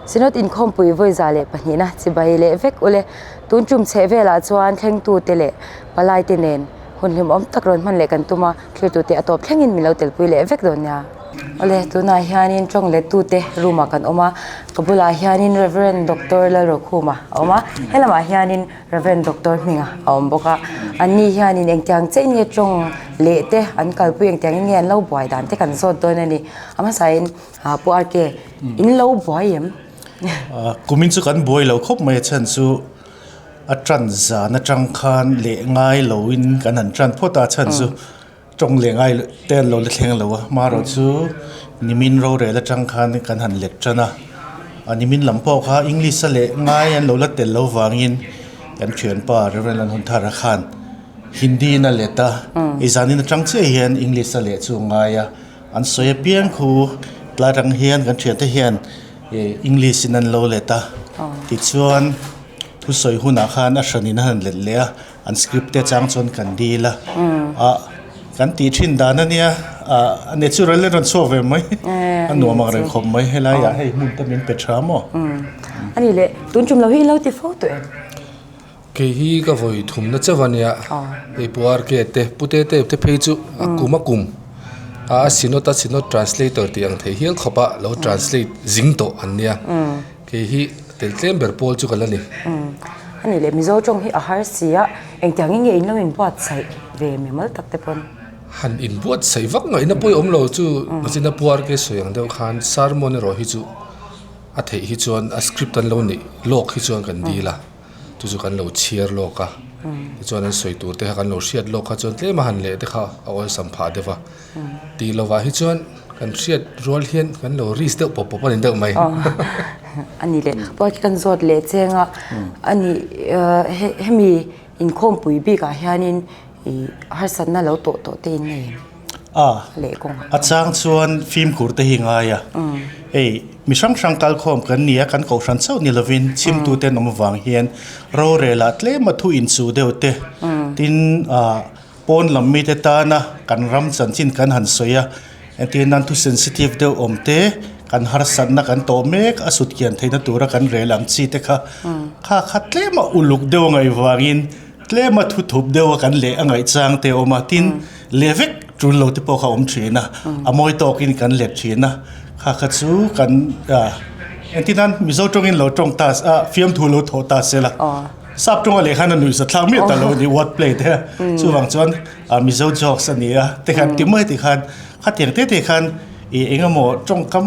Synod inkhawmpui vawi 102na chibai leh vek ule. Tun tum chheh velah chuan thlengtute leh palaite nen hun hlimawm tak rawn hman leh kan tum a, thlirtute a tawp thlengin min lo telpui leh vek dawn nia. Awle, tunah hianin tawng lettute room ah kan awm a, ka bulah hianin Rev. Doctor Lalrokhuma a awm a, helamah hianin Rev. Doctor Hminga a awm bawk a, anni hianin engtiang chiah in nge tawng leh te an kalpui engtiangin nge an lo buai dan te kan zawt dawn a ni. A hmasain Pu RK, in lo buai em? Kumin chu kan buai lo khawp mai a chhan chu a tan zan atang khan leh ngai loin kan han tan phawt a, a chhan chu tawng leh ngai te an lo la thleng lo a, marawh chu nimin rorel atang khan kan han let tan a, a nimin lam pawh kha English a leh ngai an lo la tel lo vangin kan thianpa Rev Lalhunthara khan Hindi in a let a, i zanin atang chiah hian English a leh chu a ngai a. An sawi apiang khu tlai rang hian kan thiante hian ih English in an lo let a, tichuan thusawi hunah khan a hran in a han let leh a, an script te chang chuan kan dil a, ah kan tih thin dan a nia ah a natural in a rawn chhuak ve mai, a nuam ang reng khawp mai helai ah hei hmun te min pe tha maw. A ni leh tun tum lo hi ilo ti fo tawh em? Kei hi ka vawi thumna chauh a nia, hei Pu RK te, Pu Tete te phei chu a kum a kum a Synod a Synod translator tih ang thei hial khawp a lo translate zing tawh an nia, kei hi tel tlem ber pawl chu ka la ni. A ni leh Mizo tawng hi a har si a, engtiang in nge in lo inbuatsaih ve mimal tak te pawn? Han inbuatsaih vak ngaihna pawih awm lo chu China Pu RK sawi ang deuh khan sermon erawh hi chu a theih hi chuan a script an lo neih lawk hi chuan kan dil a. Chu chu kan lo chhiar lawk a, tichuan an sawi tur te kha kan lo hriat lawk kha chuan tlem a han leh te kha a awlsam phah deuh a. Tih lovah hi chuan kan hriat rual hian kan lo risk deuh pawp pawp a ni deuh mai. A ni leh, pawh khi kan zawt leh cheng a, a ni hemi inkhawmpui bikah hianin Ih harsatna lo tawh tawh te in nei em? A, a chang chuan fimkhur te hi ngai a. Hei mi hrang hrang kalkhawm kan ni a, kan kohhran chauh ni lovin chhimtu te an awm avang hian rorel ah tlem a thu inchuh deuh te tin ah pawn lam mite tana kan ram chanchin kan han sawi a, entir nan thu sensitive deuh awm te kan harsatna kan tawh mek a sut kian theihna tura kan rel ang chi te kha kha kha tlem a uluk deuh ngaih vangin Tlema thu thup deuh a kan leh a ngaih chang te a awm a, tin leh vek tul lo te pawh kha a awm thin a, a mawi tawkin kan let thin a, kha kha chu kan engtin nan Mizo tawngin lo tawng ta a fiamthu lo thawh ta se la, sap tawnga leh khan a nuihza thlak miah ta lo a ni word play te a, chuvang chuan Mizo jokes a ni a te khan ti mai ti khan khatiang te te khan ih eng emaw tawngkam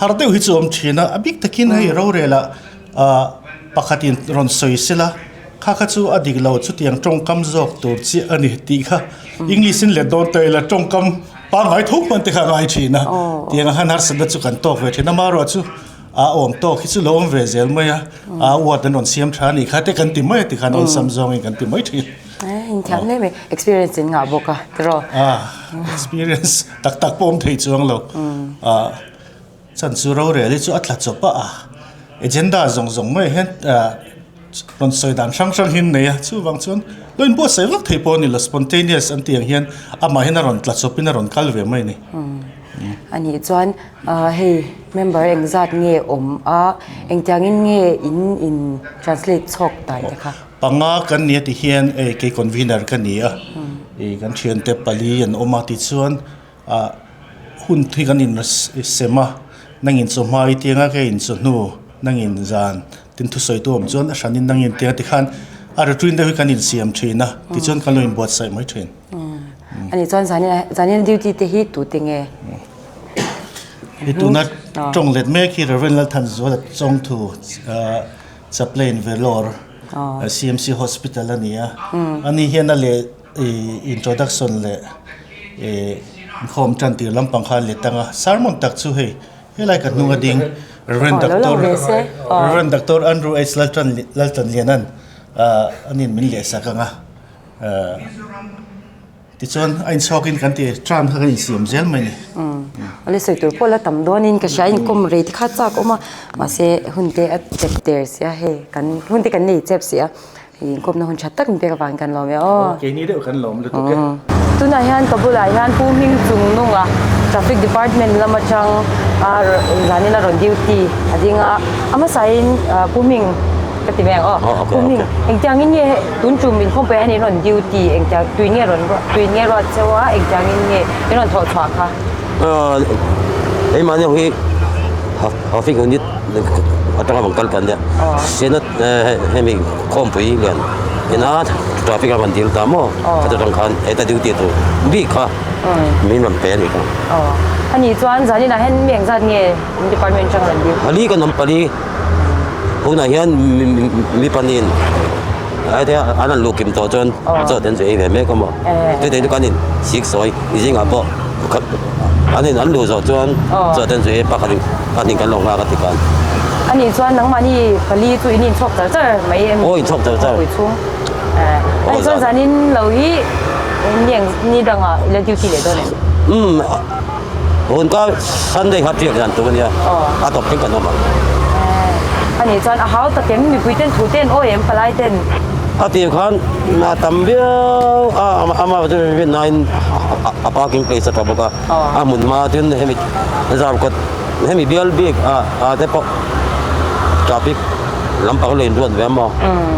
har deuh hi chu a awm thin a, a bik takin hei rorel ah pakhatin rawn sawi se la. Kha kha chu a dik lo, chutiang tawngkam zawk tur chiah a ni tih kha English in let dawn ta ila tawngkam pangngai tho hman te kha a ngai thin a, tiang ang khan harsatna chu kan tawk ve thin a, amaherawh chu a awm tawk hi chu lo awm ve zel mai a, a word an rawn siam tha a nih kha te kan ti mai a tikhan awlsam zawngin kan ti mai thin. Inthiam hle mai, experience in ngah bawk a tiraw? Experience tak tak pawh awm thei chuang lo. Chan chu rorel hi chu a tla chawp a, agenda zawng zawng mai hian rawn sawi dan hrang hrang hi an nei a, chuvang chuan lo inbuatsaih vak thei pawh a ni lo, spontaneous an tih ang hian amah hian a rawn tla chawpin a rawn kal ve mai a ni. A nih chuan hei member engzat nge awm a, engtiangin nge in in translate chhawk dan te kha? Panga kan ni a ti hian kei convener ka ni a, kan thiante pali an awm a tichuan Ah hun hi kan in sem a, nangin chawhma i tiang a, kei in chawhnu nangin zan tin thusawi tu awm chuan a hranin nangin tiang a tikhan a routine deuh hi kan insiam thin a, tichuan kan lo inbuatsaih mai thin. A nih chuan zanin duty te hi tute nge? I tuna tawng let mek hi Rev. Lalthanzuala Chawngthu Chaplain Vellore CMC Hospital a ni a, ani hian a leh Introduction leh inkhawm tan tir lampang kha let ang a, sermon tak chu hei helai ka hnung a ding Rev. Doctor Rev. Doctor Andrew H Laltanliana'n anin min lehsak ang a, tichuan a inchhawkin kan ti term kha kan insiam zel mai a ni. Awle sawi tur pawh la tam dawnin ka hria inkhawm rei te kha chak awm a, mahse hun te a chep der sia hei kan hun te kan nei chep si a. Inkawpna hun tha tak min pek avangin kan lawm e aw. Keini deuh kan lawm lutuk e. Tunah hian ka bulah hian Pu Hming Chung Nunga Traffic department lam atang a zanin a rawn duty a ding a, a hmasain Pu Hming ka ti mai ang aw, Pu Hming engtiangin nge tun tum inkhawmpui ah hian in rawn duty engtiang tui nge rawn tui nge ruat cheu a engtiangin nge in rawn thawh chhuah kha? Keimahni ho hi traffic unit atanga rawn kal kan nia, Senate hemi khawmpui lian ina traffic a rawn dil ta maw khata tang khan heta duty tur bik kha min rawn pe a nih kha. A nih chuan zaninah hian mi engzat nge in department atang rawn dil? Pali kan awm pali hunah hian mi pahnihin an rawn luh kim tawh chuan chaw te an chu ei ve mek a maw chutah chu kan in sik sawi zingah pawh an in an luh zawh chuan chaw te an chu ei pakhat in pahnih kan lo nghak a ti khan. A nih chuan nangmahni pali chu in inchhawk char char mai em? Aw inchhawk char char. Pui chhung. A nih chuan zanin lo hi ni dangah i la duty leh dawn em? Umm hun ka Sunday kha riak dan tur a nia a tawp thleng kan awm ang. A nih chuan a hau tak em mipui ten thu ten awi em palai ten? A tir khan a tam viau a ama chu rinnain a parking place a tha bawk a a hmun hma chuan hemi zarkawt hemi bial bik ah te pawh traffic lampang lo inruat ve a maw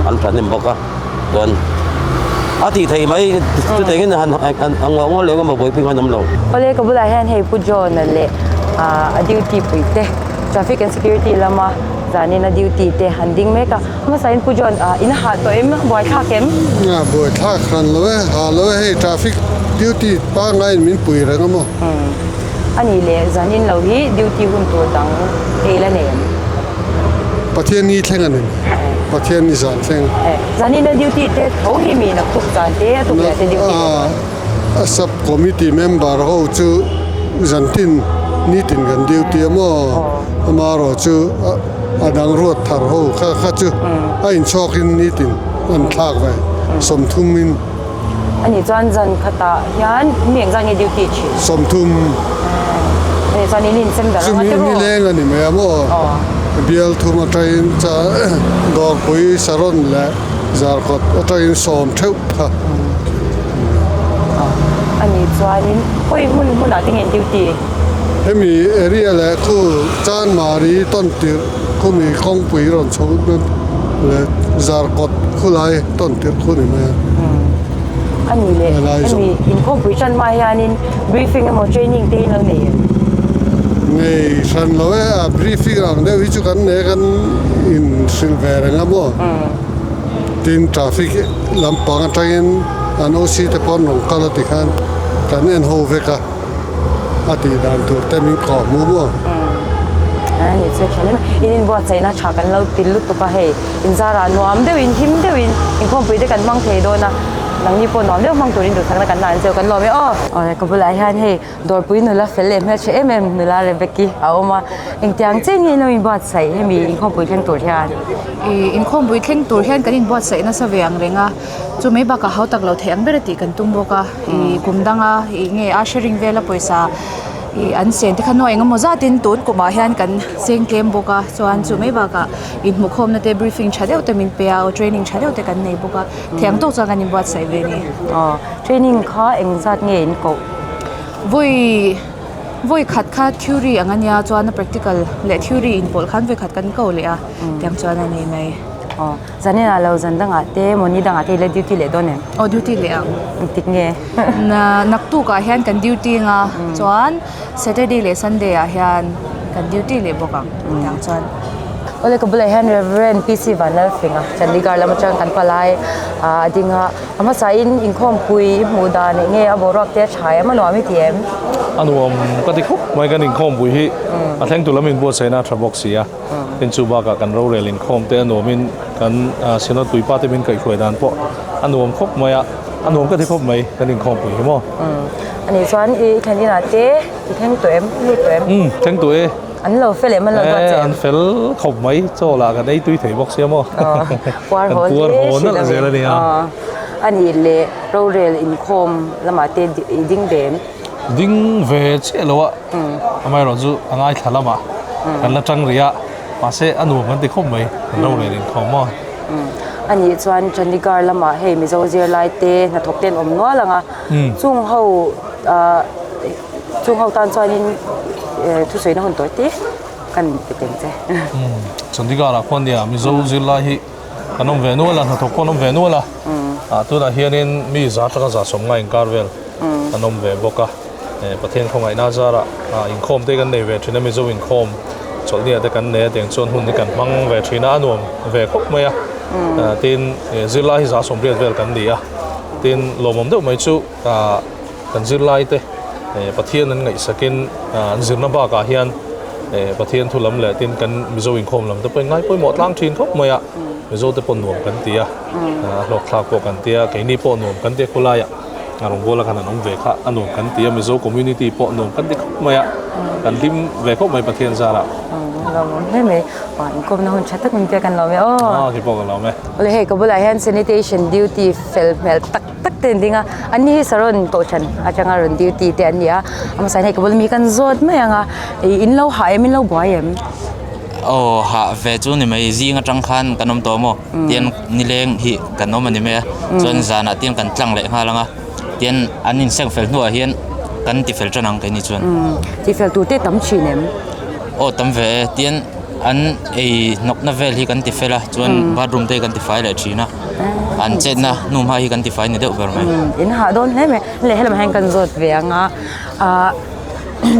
an thahnem bawk a chuan a tih theih mai chutah hian han han a ngawh ngawh leh emaw buaipui khan awm lo. Awle ka bulah hian hei Pu John-a leh a duty pui te traffic and security lama zanin a duty te an ding mek a hmasain Pu John in a hah tawh em buaithlak em? A buaithlak hran lo e hah lo e hei traffic duty pangaiin min pui reng a maw. A nih leh zanin lo hi duty hun tur dang ei la nei em? Pathian ni thleng a ni. Pathian ni zan thleng. Zanin a duty te tho hi mi naktuk zan te a tuk leh te duty te chuan. A sub committee member ho chu zantin nitin kan duty a maw? Amaherawhchu a dang ruat thar ho kha kha chu a inchhawkin nitin an thlak ve 30 in. Ani chuan zan khatah hian mi engzah nge duty thin? 30. Ani chuan in insem darh anga tiraw? Chumi nileng a ni mai a maw? Bial thum atangin cha Dawrpui Saron leh Zarkawt atangin 10 theuh kha. Ani chuanin hawi hmun hmunah te nge in duty? Hemi area leh khu Chanmari tawntirh khumi kawngpui rawn chho leh Zarkawt khulai tawntirh khu ni mai a. A ni leh hemi inkhawmpui tan hma hianin briefing emaw training te in lo nei em? Nei hran lo e, a briefing ang deuh hi chu kan nei a kan inhrilh ve reng a maw. Tin traffic lampang atangin an OC te pawh an rawn kal a tikhan kan en ho vek a. a tih dan tur te min kawh hmu maw? A ni chu tha hle mai. In inbuatsaihna tha kan lo ti lutuk a hei. Inzarah nuam deuhin him deuhin inkhawmpui te kan hmang thei dawn a, nangni pawh nuam deuh hmang turin duhsakna kan la an cheu kan lawm e aw. Aw ka bulah hian hei Dawrpui nula fel leh hmeltha em em nula Rebecca-i a awm a, engtiang chiah nge in lo inbuatsaih hemi inkhawmpui thleng tur hian? Ih inkhawmpui thleng tur hian kan inbuatsaih nasa ve ang reng a, chu mai bakah hau tak lo theih ang ber a tih kan tum bawk a. Ih kum danga ih nge a hre ring vela pawisa ih an sen te kha nuai eng emaw zatin tun kumah hian kan seng tlem bawk a chuan chu mai bakah inhmuhkhawmna te briefing tha deuh te min pe a aw training tha deuh te kan nei bawk a thiam tawk chuan kan inbuatsaih ve a ni. Aw training kha engzat nge in koh? Vawi vawi khat kha theory ang a nia chuan a practical leh theory inpawlh khan vawi khat kan ko leh a tiang chuan a ni mai. Aw. Zanin ah lo zan dangah te mawni dangah te i la duty leh dawn em? Aw duty leh ang. Engtik nge? Na naktuk ah hian kan duty anga chuan Saturday leh Sunday ah hian kan duty leh bawk ang tiang chuan. Awle ka bulah hian Reverend PC Vanlalfinga Chandigarh lam atang kan palai a ding a, a hmasa in inkhawmpui i hmuh dan eng nge a boruak te a tha em a nuam i ti em? A nuam ka ti khawp mai kan inkhawmpui hi a thlengtu lam inbuatsaihna a tha bawk si a. Tin chu bakah kan rorel inkhawm te a nuamin kan Synod puipa te min kaihhruai dan pawh a nuam khawp mai a, a nuam ka ti khawp mai kan inkhawm pui hi maw. A nih chuan i thlen inah te i thleng tawh em? Lut tawh em? Umm thleng tawh e. An lo fel em? An lo duat che em? An fel khawp mai, chaw lah kan ei tui thei bawk sia maw. Puar haw hle thin a zel a nia. A nih leh rorel inkhawm lamah te i ding ve em? Ding ve chiah lo a, amaherawhchu a ngaithla lamah kan la tang rih a, mahse a nuam kan ti khawp mai, kan ro leh inkhawm maw. A nih chuan Chandigarh lamah hei Mizo zirlai te hnathawk te an awm nual ang a, chung ho Chung ho tan chuanin thusawi na hun tawi te kan pe teng che. Chandigarh ah khuan nia Mizo zirlai hi kan awm ve nual a, hnathawk pawh an awm ve nual a. Tunah hianin mi za atanga za sawmnga inkar vel an awm ve bawk a. Pathian khawngaihna zarah inkhawm te kan nei ve thin a, Mizo inkhawm chawlhnia te kan nei a, tiang chuan hun hi kan hmang ve thin a, a nuam ve khawp mai a. Tin, zirlai hi 180 vel kan ni a, tin lawmawm deuh mai chu kan zirlai te Pathian an ngaihsakin an zirna bakah hian Pathian thu lam leh tin kan Mizo inkhawm lam te pawhin ngai pawimawh tlang thin khawp mai a, Mizo te pawh nuam kan ti a, a hlawkthlak pawh kan ti a, keini pawh nuam kan ti a khawlaiah. A rawngbawla khan an awm ve kha a nuam kan ti a, Mizo community pawh nuam kan ti khawp mai a, kan hlim ve khawp mai Pathian zarah. Lawmawm hle mai, aw inkawmna hun tha tak min pek an lawm e aw. Aw kei pawh ka lawm e. Awle hei ka bulah hian sanitation duty fel hmel tak tak te an ding a, an ni hi Saron kohhran atanga rawn duty te an ni a, a hmasa in hei ka bula mi kan zawt mai ang a, ih in lo hah em in lo buai em? Aw hah ve chu ni mai zing atang khan kan awm tawh maw? Tian nileng hi kan awm a ni mai a chuan zanah tian kan tlang leh nghal ang a tian an inseng fel hnuah hian kan ti fel tan ang keini chuan. Ti fel tur te tam thin em? Aw tam ve e tian an ei hnawkna vel hi kan ti fel a chuan bathroom te hi kan ti fai leh thin a an chetna hnu hma hi kan ti fai ni deuh ber mai. In hah dawn hle mai lehlamah hian kan zawt ve ang a ah.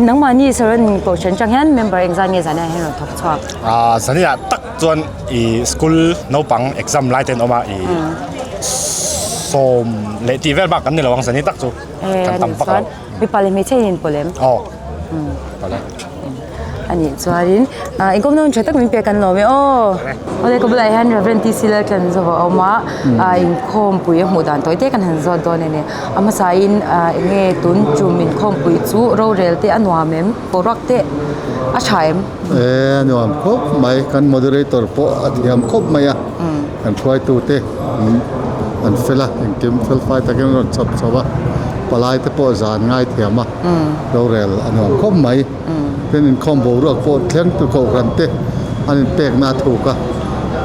Nangmahni Saron Kohhran chang hian member engzat nge zan ah hian rawn thawk chhuak? Ah zaniah tak chuan ih school naupang exam lai te an awm a ih sawm leh tih vel bak kan ni lo ang zani tak chu kan tam vak lo. Mipa leh hmeichhia in inpawlh em? Aw inpawlh e. A nih chuanin inkhawm na hun tha tak min pek an lawm e aw. Awle ka bulah hian Reverend TC Laltlanzova a awm a inkhawmpui a hmuh dan tawi te kan han zawt dawn a ni. A hmasain eng nge tun tum inkhawmpui chu rorel te a nuam em? Boruak te a tha em? E a nuam khawp mai kan moderator pawh a thiam khawp mai a kan hruaitute an fel a engkim fel fai takin an rawn chhawp chho a palai te pawh zan ngai thiam a rorel a nuam khawp mai. Tin inkhawm boruak pawh thleng tu kohhran te an inpekna a thuk a,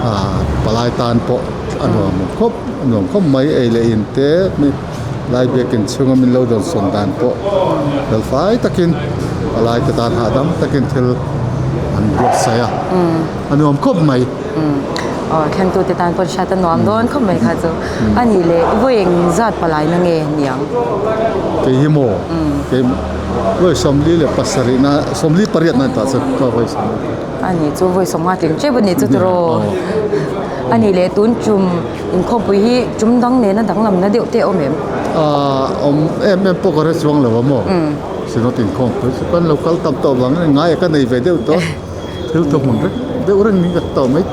ah palai tan pawh a nuam khawp a nuam khawp mai ei leh in te mi lai biakin chhunga min lo dawn sawn dan pawh fel fai takin palai te tan hahdam takin thil an buatsaih a, a nuam khawp mai. Aw thlengtu te tan pawh hriat a nuam dawn khawp mai kha chu a nih leh i vawi eng zat palai na nge niang? Kei hi maw? Kei vawi 48 na 48 na tah chu ka vawi A nih chu vawi 50 tling tep a nih chu tiraw? A nih leh tun tum inkhawmpui hi tum dang nena danglam na deuh te a awm em? Awm em em pawh ka hre chuang lo a maw? Synod inkhawmpui chu kan lo kal tam tawh vang in ngai a ka nei ve deuh tawh. Thil tha hmun reng deuh reng niin ka ti tawh mai.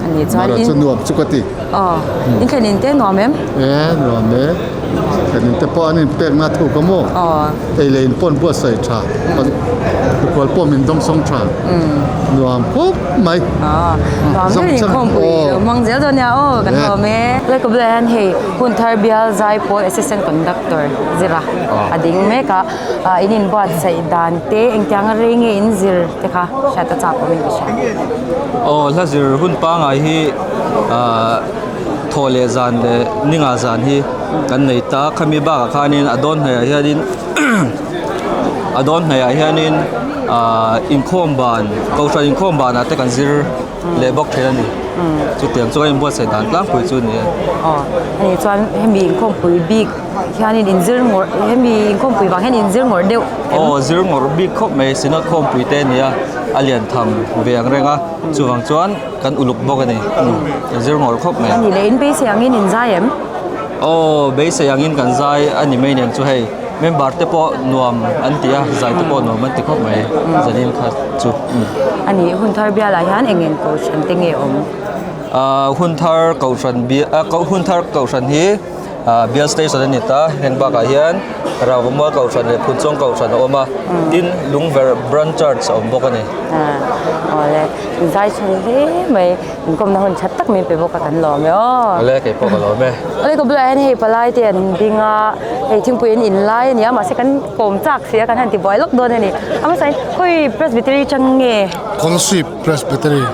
Ani chuan in chu nuam chu ka ti. Aw in thlen in te nuam em? E nuam e. Thlen in te pawh an in pek na thuk a maw? Aw. Ei leh in pawh an buatsaih tha. Kual pawh min dawng sawng tha. Nuam khawp mai. Aw nuam deuh in khawmpui lo hmang zel dawn nia aw kan lawm e. Lai ka bulah hian hei Hunthar Bial Zaipawl Assistant Conductor zira a ding mek a. Ah in inbuatsaih dan te engtianga rei nge in zir te kha hriat a chak awmin ka hria. Aw hla zir hun pangai hi ah thaw leh zan leh ninga zan hi kan nei ta khami bakah khanin a dawn hnaihah hianin a dawn hnaihah hianin ah inkhawm ban kohhran inkhawm banah te kan zir leh bawk thin a ni. Chutiang chu a inbuatsaih dan tlangpui chu a ni e. Aw hei chuan hemi inkhawmpui bik hianin inzir ngawrh hemi inkhawmpui vang hian inzir ngawrh deuh em? Aw zir ngawrh bik khawp mai Synod khawmpui te a ni a, a lian tham ve ang reng a, chuvang chuan kan uluk bawk a ni. Zir ngawrh khawp mai. A nih leh in beisei angin in zai em? Aw beisei angin kan zai a ni mai nen chu hei member te pawh nuam an ti a, zai te pawh nuam an ti khawp mai zanin kha chu. A nih hun thar bialah hian eng eng kohhran te nge awm? Hun thar kohhran hun thar kohhran hi Bial station a ni ta, heng bakah hian Rangvamual Kohhran leh Phunchawng Kohhran a awm a, tin Lungverh Branch Church a awm bawk a ni. Awle, zai chhan hle mai, inkawmna hun tha tak min pe bawk a kan lawm e aw. Awle, kei pawh ka lawm e. Awle, ka bulah hian hei palai te an ding a, hei thingpui an in lai a ni a, mahse kan kawm chak si a, kan han ti buai lawk dawn a ni. A hmasa in khawi Presbytery chang nge? Kolasib Presbytery.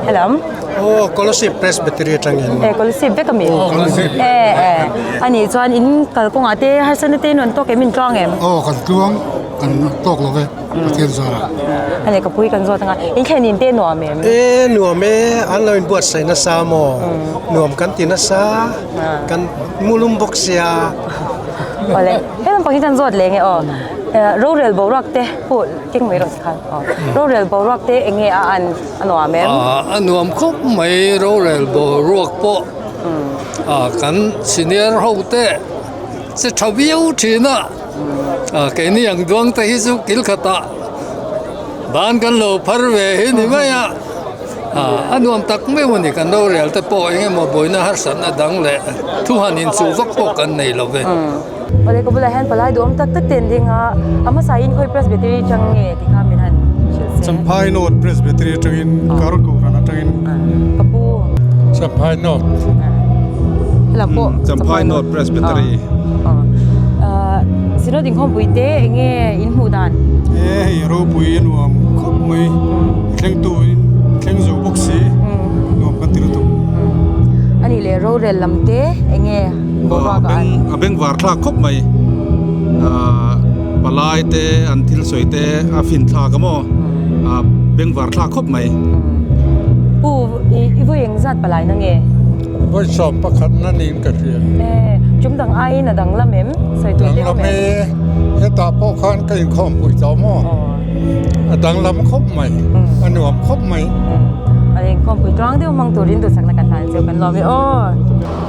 Helam. Aw, Kolasib Presbytery atangin. E, Kolasib vek ami? Aw, Kolasib. E, e. Ani chuan in kalkawngah te harsatna te in rawn tawk em, in tluang em? Aw, kan tluang, kan tawk lo ve, Pathian zarah. Ani ka pui kan zawt anga, in thlen in te nuam em? E, nuam e, an lo inbuatsaih nasa maw? Nuam kan ti nasa, kan mulum bawk sia. Awle, he lampang hi kan zawt leh nge aw. Rorel boruak te pawh keng mai rawh khan aw. Rorel boruak te eng nge a an a nuam em? A nuam khawp mai rorel boruak pawh kan senior ho te che tha viau thin a, keini ang duang te hi chu kil khatah ban kan lo phar ve hi ni mai a, a nuam tak meuh a ni kan rorel te pawh eng emaw buaina harsatna dang leh thu han inchuh vak pawh kan nei lo ve. Awle ka bulah hian palai duhawm tak tak te an ding a, a hmasa in khawi Presbytery atang nge ti kha min han hrilh se. Champhai North Presbytery atangin Kar Kohhran atangin. Ka pu. Champhai North. Helam pawh. Champhai North Presbytery. Synod inkhawmpui te eng nge in hmuh dan? E hei ropui a nuam khawp mai, a thlengtu in thleng zo bawk si, nuam kan ti lutuk. Anih leh rorel lam te eng nge? A bengvar thlak khawp mai palai te an thil sawi te a fin thlak a maw a bengvar thlak khawp mai. Pu i vawi eng zat palai na nge? Vawi sawm pakhat na niin ka hria. E chum dang aiin a dang lam em? Sawi tur te awm em? Dang lam e, hetah pawh khan ka inkhawm pui tawh maw? A danglam khawp mai, a nuam khawp mai. A inkhawm pui tluang deuh hmang turin duhsakna kan hlan cheu kan lawm e aw.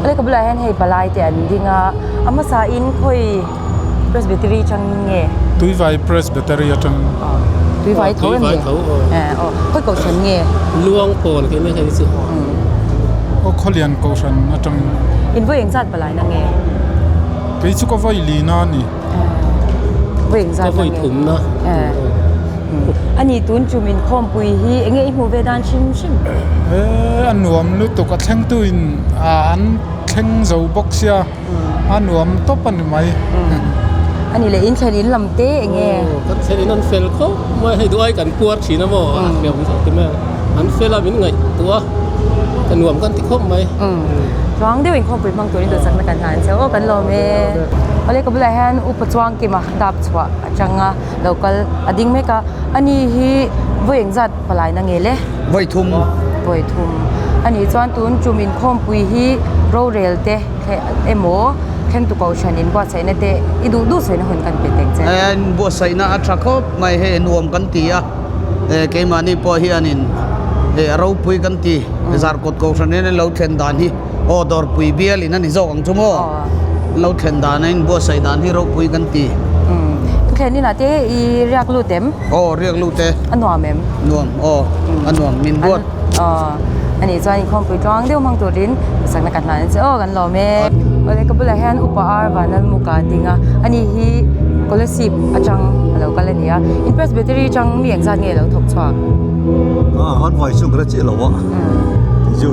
Awle ka bulah hian hei palai te an ding a, a hmasa in khawi Presbytery atang nge? Tuivai Presbytery atang. Aw Tuivai tho em ni? Aw khawi kohhran nge? Luang pawl ke mai hei chu. Aw Khawlian kohhran atang. In vawi engzat palai na nge? Kei chu ka vawi lina a ni. Vawi engzat na nge? Ka vawi thumna. Ani tun chu min khawmpui hi enge i hmuh ve dan hrim hrim? He a nuam lutuk a thlengtu in an thleng zo bawk sia a nuam tawp a ni mai. Ani leh in thlen in lam te enge? Kan thlen in an fel khawp mai hei duai kan puar thin a maw a hriam zawk ti mai a an fel a min ngaihtuah a ka nuam kan ti khawp mai. Chuang deuh in khawmpui hmang turin duhsakna kan hlan cheu aw kan lawm e. Awle ka bulah hian upa Chuangkima dap chhuah atanga Lo kal a ding mek a, ani hi vawi engzat palai na nge le? Vawi thum. Vawi thum. Ani chuan tun tum inkhawmpui hi rorel te emaw thlengtu kohhran in buatsaihna te i duh duh sawi na hun kan pe tek che. In buatsaihna a tha khawp mai hei nuam kan ti a, keimahni pawh hianin a ropui kan ti, Zarkawt kohhran hian lo thlen dan hi aw dawrpui bialin a ni zawk ang chu maw? Lo thlen dan a inbuatsaih dan hi ropui kan ti. Umm thlen inah te i riak lut em? Aw riak lut e. A nuam em? Nuam aw a nuam min buat. Aw ani chuan inkhawmpui tluang deuh hmang turin sakna ka hlan che aw kan lawm e. Awle ka bulah hian upa ar Vanlalmuka a ding a ani hi Kolasib atang a lo kal a ni a in Presbytery atang mi engzat nge a lo thawk chhuak? A han vai chu ka hre chiah lo a chu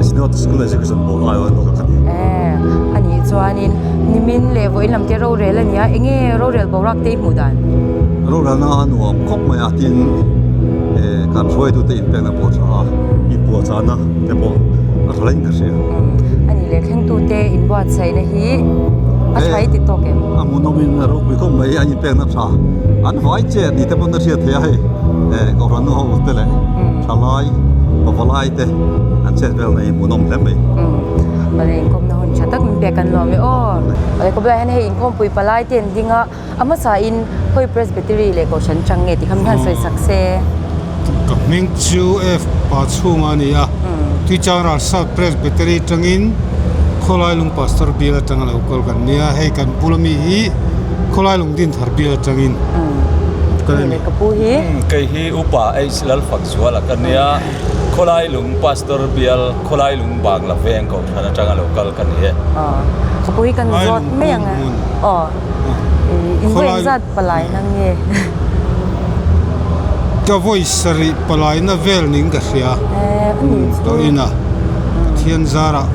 Synod School Execution Board ai awh ka ni. Eh, anih chuanin nimin leh vawiin lam te rorel a ni a, enge rorel boruak te i hmuh dan? Rorelna a nuam khawp mai a, tin eh kan hruaitute inpekna pawh tha a, inpuahchahna te pawh a tha hleng ka hria. Anih leh thlengtute inbuatsaihna hi a tha i ti tawk em? A hmuhnawmin a ropui khawp mai, an inpekna tha an vai chet ni te pawn a hriat theih a hei, eh Kohhran nu ho te leh thalai pavalai te an chet vel na hi hmuhnawm hle mai. Awle inkawmna hun tha tak min pek kan lawm e aw. Awle ka bulah hian hei inkhawmpui palai te an ding a, a hmasa in khawi Presbytery leh Kohhran chang nge tih kha min han sawi sak se. Ka hming chu F pa chhunga a ni a, Tuichang South Presbytery atangin Khawlailung Pastor bial atanga lo kal kan nia, hei kan bula mi hi Khawlailung Dinthar bial atangin kal a ni. Ka pu hi. Kei hi Upa H Lalfakzuala ka nia. Khawlailung Pastor bial Khawlailung Bangla veng kohhran atanga lo kal ka ni e. Aw ka pui kan zawt mai ang a. Aw in vawi engzat palai na nge? Ka vawi sarih palai na vel ning ka hria. Tawh in a Pathian zarah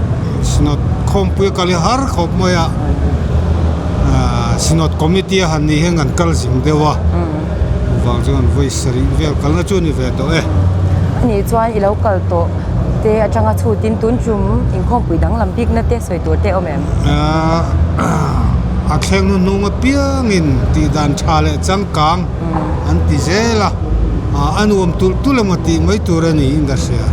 Synod khawmpui a kal hi har khawp mai a. Synod Committee a han nih hian kan kal zing deuh a. Chuvang chuan vawi sarih vel kalna chu a ni ve tawh e. Anih chuan i lo kal tawh te atanga chhutin tun tum inkhawmpui danglam bikna te sawi tur te awm em? A thleng hnuhnung apiangin tihdan tha leh changkang an ti zel a, a nuam tulh tulh emaw tih mai tur a niin ka hria.